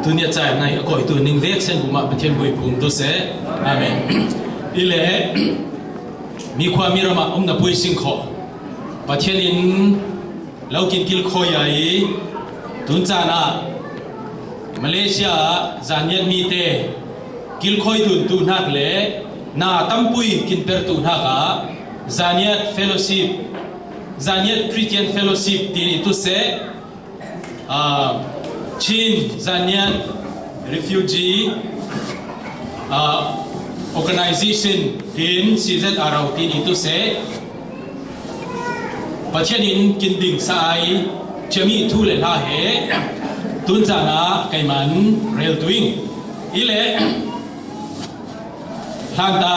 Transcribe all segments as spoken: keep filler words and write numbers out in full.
Tuni a cai nai a koi tu ning vek sen buma Pathian bui pung tu se. Amen. Ile mi khua mi rama um na pui sing kho. Pathian in lo kin kil khoi ai. Tun cana Malaysia zaniat mi te kil khoi tun tu nak le na tampui kin per tu nak a zaniat fellowship, zaniat Christian fellowship tin i tu se. Ah, Chin Zannian Refugee, ah, Organization tin C Z R O tin i tu se. Pathian in kin ding sa ai, chami thu le la he, tun zana kaiman rel tuing. Ile, Hlanta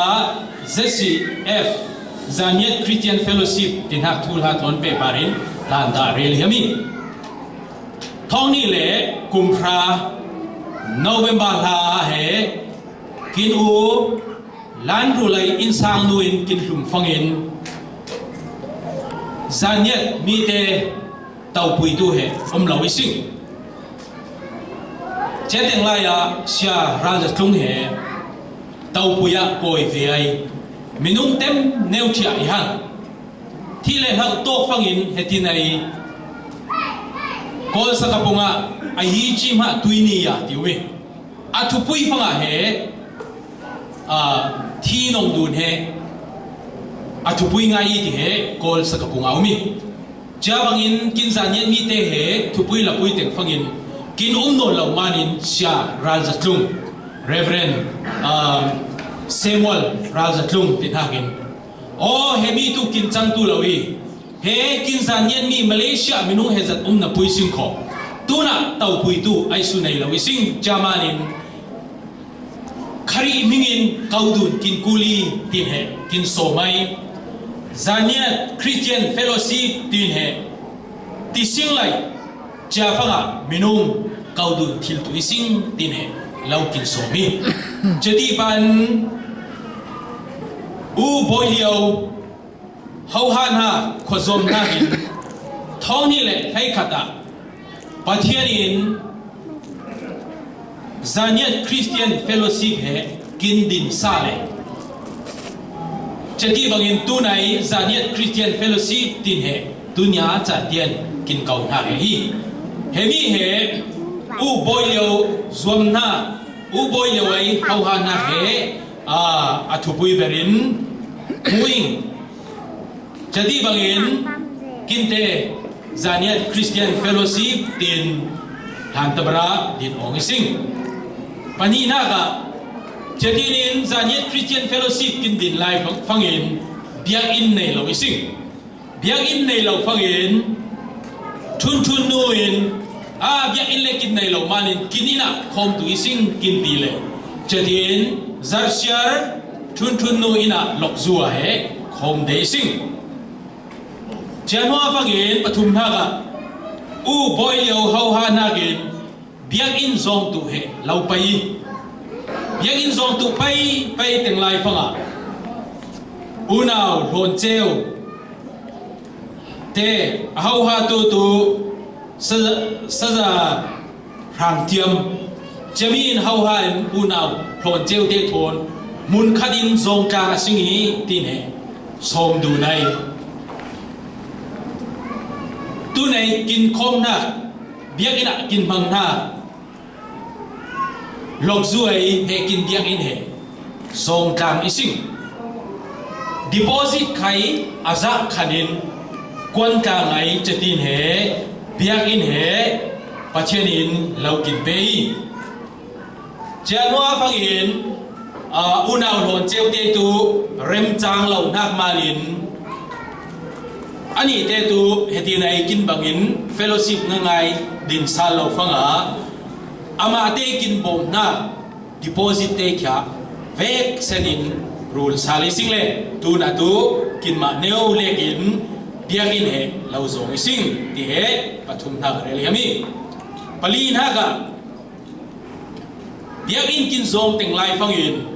Z C F, Zanniat Christian Fellowship, tin hak thu hla thon pe parin, hlanta rel hiami. Thong ni le kum hra November hla he kin u lan ru lai in sang nu in kin hlum fangin Zanniat mi te taupui tu he om lo i sing. Cheteng lai a sia ral za tlung he taupui a koi ve ai minung tem neu chia i han. Thi le hlau tawk fangin heti nei. Kawl sakapunga a hi chi mah tui ni a ti umi. A thupui fanga he, a, thi nong dun he. A thupui ngai i ti he, Kawl sakapunga umi. Chia bangin kin Zanniat mi te he, thupui lapui teng fangin. Kin um nawn lo manin sia ral za tlung. Reverend, a, Samuel ral za tlung tin hakin. Aw, he mi tu kin chang tu lo i. He kin Zanniat mi Malaysia minung he zat um na pui sing kho. Tuna taupui tu ai su nei lo i sing chamanin. Khari mingin kau dun kin kuli tin he kin so mai. Zanniat Christian Fellowship tin he. Ti sing lai. Chia fanga minung kau dun thil tu i sing tin he. Lau kin so mi. Cheti pan U Boy Liau, hau han ha, khua zom na in, thong ni le hei khat a, Pathian in Zanniat Christian Fellowship he kin din sa le. Cheti bangin tunai Zanniat Christian Fellowship tin he, tunia cha tian kin kau na he hi. He mi he, U Boy Liau zom na, U Boy Liau ai hau han na he, a, a thupui berin, muing. Chati bangin, kinte, Zanniat Christian Fellowship tin, han tabara, din ong i sing. Pani na ka, chati nin, Zanniat Christian Fellowship kin din lai fang-, fangin, biak in nei lo i sing. Biak in nei lo fangin, thun thun nu in, a biak in le kin nei lo manin, kin ina khom tu i sing kin ti le. Chetin, zarsiar, thun thun nu ina lok zua he, khom de i sing. Chia nua fangin, pathum na ka, U Boy Liau hau ha na kin, biak in zong tu he, lau pai. Biak in zong tu pai, pai teng lai fanga. Unau, hlon cheu. Te, a hau ha tu tu, sa, sa za, rang tiam. Chami in hau ha in unau, hlon cheu te thon. Mun khat in zong tlang a sing i, tin he. Som du nai. Tu nei kin khom na. Biak ina kin mang na. Lok zuai he kin biak in he. Zong tlang i sing. Deposit khai a zak khanin kuan tlang ai chetin he. Biak in he. Pathian in lo kin pe i. Chia nua fangin, a, unau hlon cheu te tu remchang lo nak manin, ani te tu heti nai kin bangin fellowship nga ngai din sal lo fanga, ama te kin bom na deposit te kia vek senin rul sal i sing le, tu na tu kin ma neu lekin biak in he lo zong i sing, ti he pathum na ka rel hiami. Pali na ka, biak in kin zong teng lai fangin,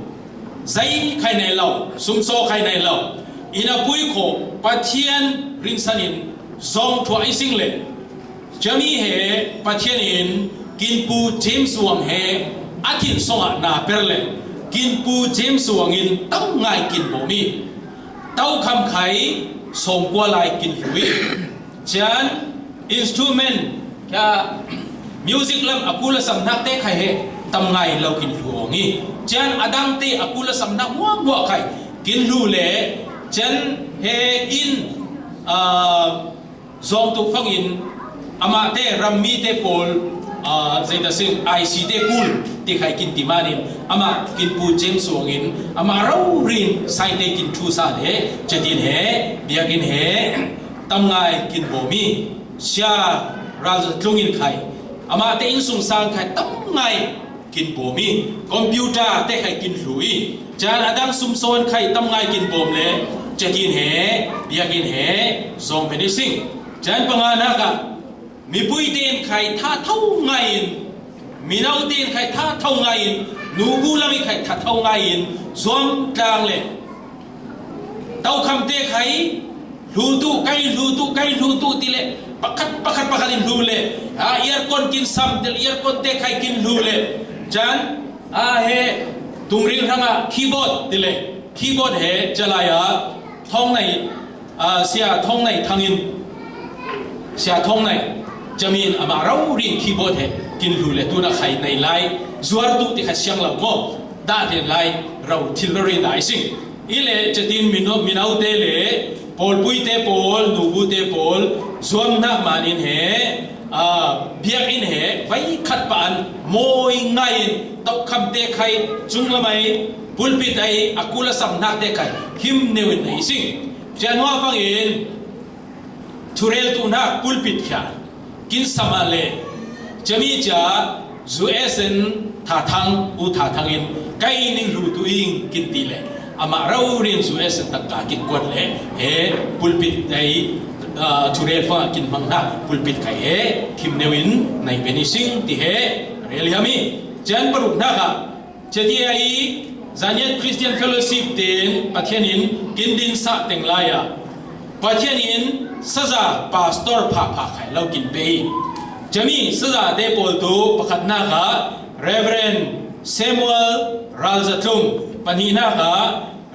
zai khai nei lo, sumso khai nei lo, ina pui kho, Pathian rinsanin zong thua i sing le. Chami he Pathian in Kinpu James Wang he a thin songah na per le Kinpu James Wang in tam ngai kin bawm hi. Tokham khai sawmkua lai kin hlu hi. Cian instrument, ya, music lam a kul a sam nak te khai he tam ngai lo kin hlu awng hi. Cian a dang te a kul a sam nak muak muak khai kin hlu le cian he in, ah, zawng tuk fangin amah te rammi te pawl, ah, zeita sing I C te kul ti khai kin ti manin amah Kinpu James Wang in amah raurin sai te kin thu sa le ciatin he biakin he tam ngai kin bawm hi. Sia Ral Za Tlung in khai amah te inn sung sang khai tam ngai kin bawm hi. Computer te khai kin hlu hi. Cian a dang sumsawn khai tam ngai kin bawm le ciatin he biakin he zawng ben hi sing. Cian panga nak ah mipui ten khai tha tho ngai in, minau ten khai tha tho ngai in, nubu lam i khai tha tho ngai in, zuam tlang le Tokham te khai hlu tu, kai hlu tu, kai hlu tu ti le pakhat, pakhat, pakhat in hlu le, a, aircon kin sam ti le aircon te khai kin hlu le, cian a he tungring hrang a keyboard ti le keyboard he cialai a thawng nai, a, sia thawng nai thangin sia thawng nai ciamin amah raurin keyboard he kin hlu le tuna khai nei lai zuar tu ti kha siang lo maw. Dah len lai rau thil rau rin dai sing. I le ciatin mino-, minaute le pawlpuite pawl, nubute pawl zuam nak manin he, a, biakin he vai khat pa an mawi ngaiin Tokham te khai cunglamai pulpit ai a kul a sam nak te khai him neuin nei sing. Cian hua fangin thurel tu nak pulpit khia kin sama le ciami cia U S in tha thang u tha thangin kai ning hlu tu ing kin ti le amah raurin U S in tangka kin kuat le he pulpit ai, ah, thurel fa kin mang na pulpit kai he thim neuin nai beni sing ti he rel hiami cian paruk nak ah Ciati ai Zaniat Christian Fellowship ten Pathian in kin din sa teng lai a Pathian in saza pastor pha pha khai lo kin pe hi. Ciami saza te pawl tu pakhat nak ah Reverend Samuel Ralzatlung, pahnih nak ah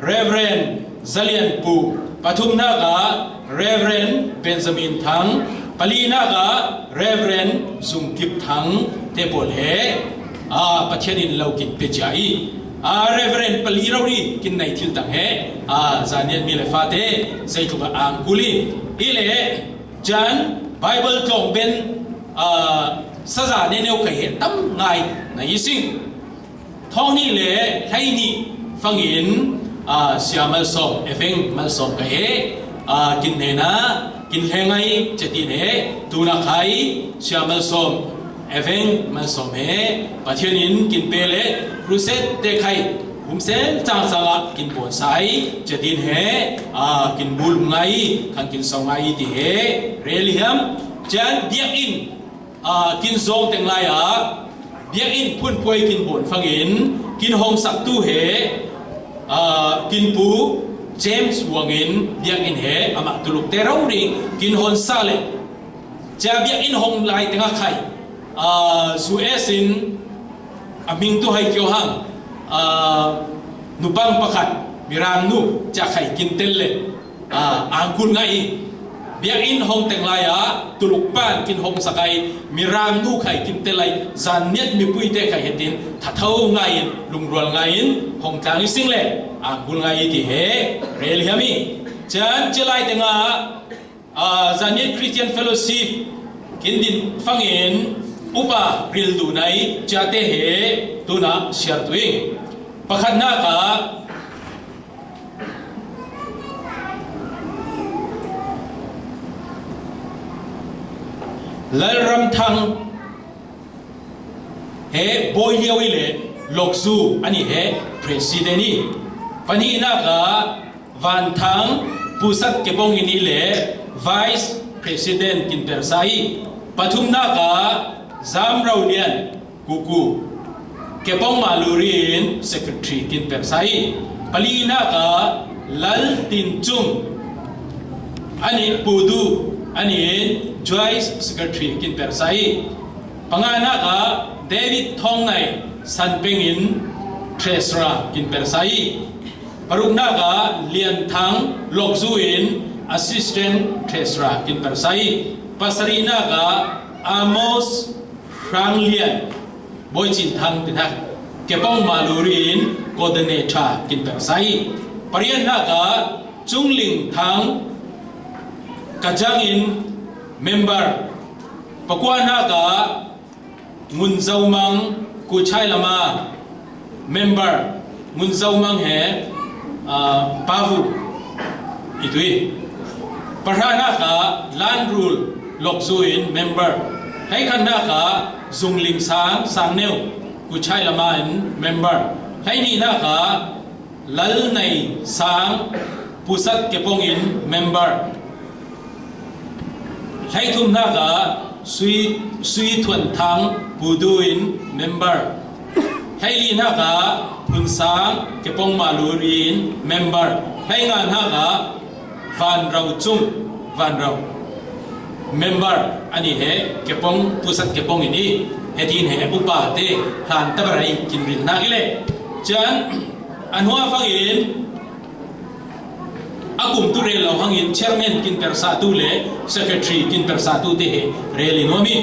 Reverend Zalian Pu, pathum nak ah Reverend Benjamin Thang, pali nak ah Reverend Zungkip Thang te pawl he, a, Pathian in lo kin pe cia i, a, Reverend pali rori kin nei thil tang he, a, Zaniat mi le fate zeitluk ah ang kul i, i le cian Bible tlawng ben, a, saza ne neu kai he tam ngai na i sing. Thawng hnih le hlei hnih fangin, a, sia malsawm, eveng malsawm ka he, a, kin hnena kin hle ngai ciatin he, tuna khai sia malsawm, eveng malsawm he, Pathian in kin pe le crusade te khai humsel cangcang ah kin puan sai ciatin he, a, kin bul ngai, khan kin sau ngai ti he, rel hiam, cian biakinn a, kin zawng teng lai a biakinn phunphuai kin bawn fangin kin hong sak tu he, a, kin pu James Wang in biakinn he amah tuluk te rori kin hon sa le cia biakinn hong lai teng a khai, a, U S in a hming tu hai kio hang, a, nupang pakhat mirang nu cia khai kin tel le a, ang kul ngai i. Biakinn hong teng lai a tuluk pan kin hong sak ai, mirang nu khai kin tel ai, Zaniat mipui te khai hetin thatho ngai in, lungrual ngai in hong tlang i sing le ang kul ngai i ti he rel hiam i. Cian ci lai teng a, a, Zaniat Christian Fellowship kin din fangin upa ril du nai ciate he tuna siar tu i. Pakhat nak a Lalramthang he bawi liau i le lokzu a ni he president i. Pahnih nak a Vanthang Pusat Kepong in i le vice president kin persa i. Pathum nak a Zamraulian Kuku Kepong Maluri in secretary kin persa i. Pali nak a Lal Tin Cung a ni Pudu a ni in joint secretary kin persa i. Panganak ah David Thawng Nai San Peng in Treasurer kin persa hi. Paruknak ah Lian Thang Lok Zu in Assistant Treasurer kin persa hi. Pasarihnak ah Amos Hrang Lian, Bawi Cin Thang Pi Thak, Kepong Maluri in Coordinator kin persa hi. Pariatnak ah Cung Ling Thang Ka Jang in member. Pakuanak ah Ngun Zo Mang Ku Chai Lama member. Ngun Zo Mang he, ah, Pa Vu i tui. Pahranak ah Lan Rul Lok Zu in member. Hleikhatnak ah Zung Ling Sang Sang Neu Ku Chai Lama in member. Hleihnihnak ah Lal Nei Sang Pu Sat Kepong in member. Hleithumnak ah Sui, Sui Thuan Thang Pu Du in member. Hleilinak ah Phun Sang Kepong Maluri in member. Hleinganak ah Van Rau Cung, Van Rau member a nih he Kepong, Pu Sat Kepong in i, hetin he upa te hlan tabar a i kin rilhnak i le. Cian a hnuah fangin a kum tu rel lo hangin chairman kin persatu le secretary kin persatu te he rel i nuam i.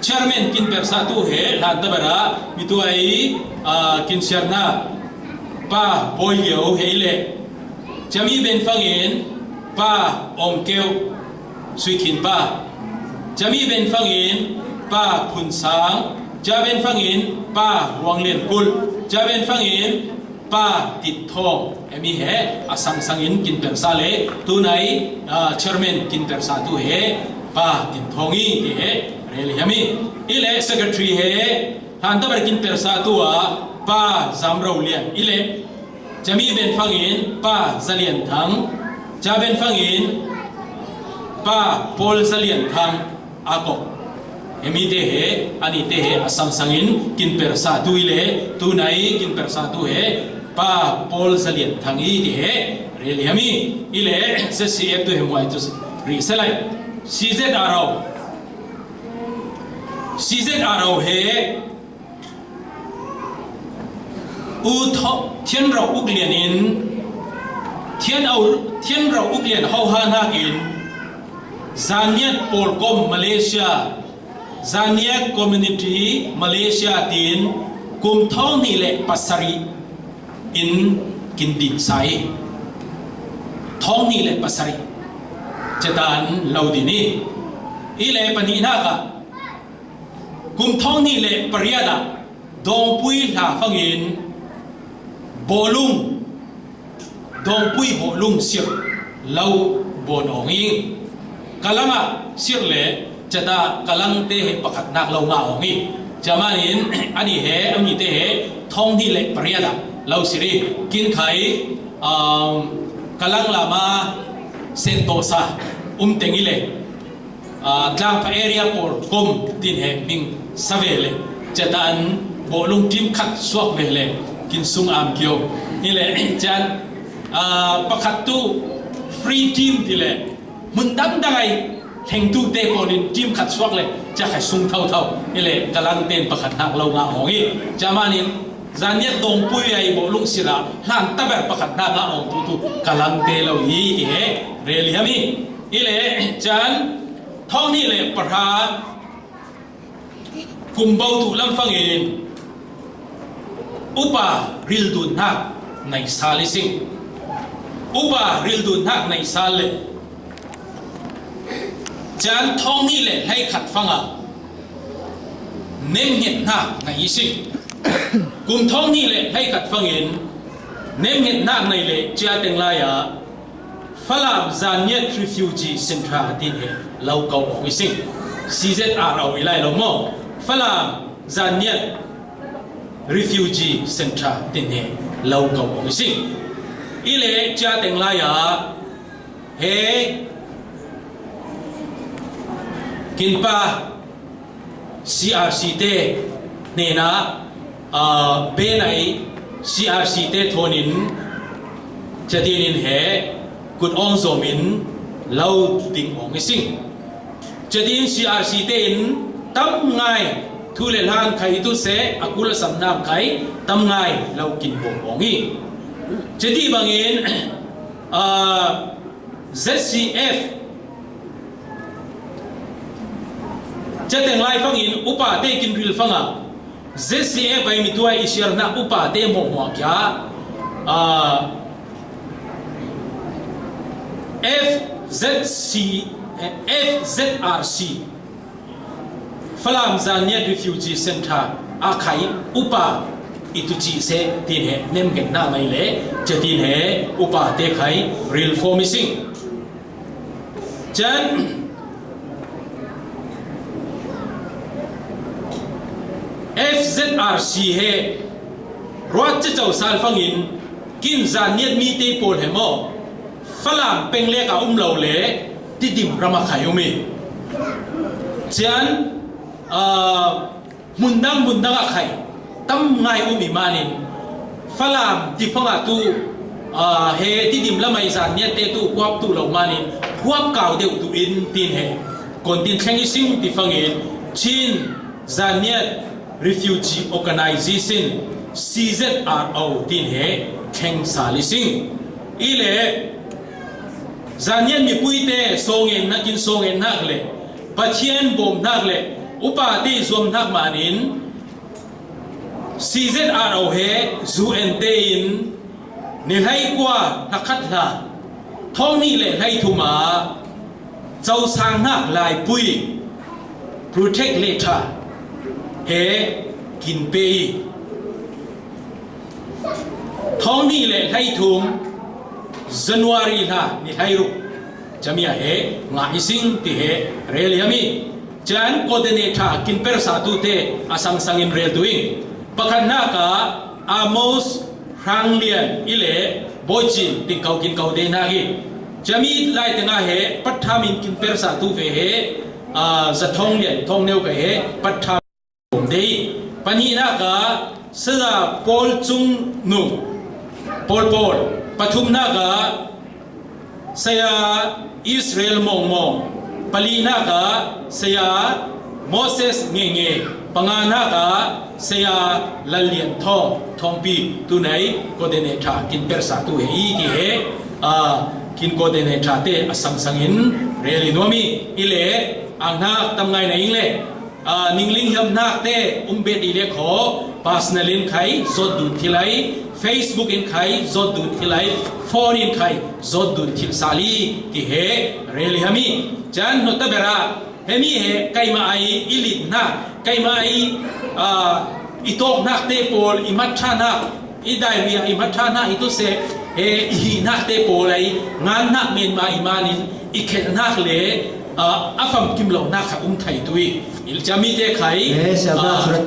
Chairman kin persatu he hlan tabar a mi tuai, ah, kin siarna Pa Bawi Lio he i le. Ciami ben fangin Pa Om Keu, Sui Khin Pa. Ciami ben fangin Pa Phun Sang. Cia ben fangin Pa Huang Lian Kul. Cia ben fangin Pa Tin Thawng. Hemi he a sangsang in kin persa le tunai, ah, chairman kin persatu he Pa Tin Thawng i ti he rel hiam i. I le secretary he hlan tabar kin persatu ah Pa Zam Ro Lian i le. Ciami ben fangin Pa Za Lian Thang. Cia ben fangin Pa Paul Za Lian Thang a kok. Hemi te he, a nih te he a sangsang in kin persatu i le, tunai kin persatu he Pa Paul Za Lian Thang i ti he rel hiam i. I le Z C F tu he muai tu rih se lai. C Z R O. C Z R O he U Tho-, Thian Ro Uk Lian in, Thian Au, Thian Ro Uk Lian ho ha hnak in, Zaniat Pawlkom Malaysia, Zaniat Community Malaysia tin kum thawng hnih le pasarih in kin dinsa i. Thawng hnih le pasarih. Cetan lo din i. I le pahnihnak ah kum thawng hnih le pariat ah Dawngpui hla fangin bawlung, Dawngpui bawlung sirh lo bawn awng i. Kalang ah sirh le ceta kalang te he pakhatnak lo ngah awng i. Cia manin a nih he, a nih te he thawng hnih le pariat ah lo sirh i. Kin khai, um, Kalang lama Sentawsa um teng i le. Ah, Tlangpha area Pawlkom tin he hming sa ve le, cetan bawlung team khat suak ve le, kin sung am kio. I le, cian, ah, pakhat tu free team ti le, hmun dangdang ai thlengtu te pawlin team khat suak le, cia khai sung thotho. I le, Kalang ten pakhatnak lo ngah awng i. Cia manin, Zaniat Dawngpui ai bawlung sirah hlan tabar pakhatnak ngah awng tu tu Kalang te lo hi ti he rel hiam i. I le, cian, thawng hnih le pahra kum bo tu lam fangin upa rildunhnak nei sal i sing. Upa rildunhnak nei sal le cian thawng hnih le hleikhat fangah nemngetnak nei i sing. Kum thawng hnih le hleikhat fangin nemngetnak nei le cia teng lai ah Falam Zaniat Refugee Centre tin he lo ko awng i sing. C Z R O i lai lo maw? Falam Zaniat Refugee Centre tin he lo ko awng i sing. I le cia teng lai ah he kinpa C R C te hnenah, ah, benai C R C te thawnin catinin he kut awng zawmin lo ding awng i sing. Catin C R C te in tam ngai Thu le hlan khai tu se a kul a sam nam khai tam ngai lo kin bawm awng hi. Ceti bangin, ah, Z C F Ceteng lai fangin upate kin ril fanga Z C F ai mi tuai i siarna upate mawhmawh kia, ah, F Z C, eh, F Z R C Falam Zanniat Refugee Center a khai upa i tu ci se tin he nem gen na mai le, ce tin he upate khai ril fo mi sing. Chan F Z R C he ruat ce cau sal fangin kin Zanniat mi te pol he maw Falam peng lek a um lo le Tidim rama khai um i. Chan, ah, hmun dang hmun dang a khai tam ngai um i manin Falam ti fanga tu, ah, he Tidim lamai Zanniat te tu huap tu lo manin huap kau deuh tu in tin he kon tin thleng i sing ti fangin Chin Zanniat Refugee Organization, C Z R O tin he thleng sal i sing. I le Zanniat mipuite sawngin nakin sawngin nak le Pathian bawm nak le upate zuam nak manin C Z R O he zu en te in ni hlei kua hla khat hla thawng hnih le hlei thum ah cosang hnak laipui protect letter he kin pe i thawng hnih le hlei thum January hla ni hlei ruk cami ah he ngah i sing ti he rel i a mi. Chan coordinator kin persa tu te a sangsang in rel tu in pakhat nak ah Amos Hrang Lian i le Bocin tingkau kin kau de nak i cami lai tengah he patham in kin persa tu ve he, ah, Zathawng Lian thawng neu ka he patham de i. Pahnihnak ah Saya Paul Cung Nung, Paul Paul. Pathumnak ah Saya Israel Mawng Mawng. Palinak ah Saya Moses Nge Nge. Panganak ah Saya Lal Lian Thawng, Thawngpi. Tunai coordinator kin persa tu he i ti he, ah, kin coordinator te a sangsang in rel i nuam i. I le ang hnak tam ngai na ing le, ah, ningling hiam hnak te um bet i le khaw personal in khai zot dun thil ai, Facebook in khai zot dun thil ai, phone in khai zot dun thil sal i ti he rel i a mi. Chan nota bera he mi he keima ai i lit hnak, keima ai, ah, i tawk hnak te pawl i mat ṭha hnak, i diary ah i mat ṭha hnak i tu se he i hi hnak te pawl ai ngan hnak men ma i manin i khelh hnak le, ah, a famkim lo hnak kha um thei tu i. I cami te khai, eh, siapa ah, surat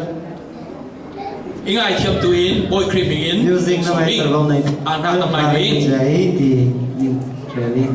i ngaithiam tu in Bawi Khrih hming in music na ngai, ah, hnak tam ngai tu i. Ti ni rel i.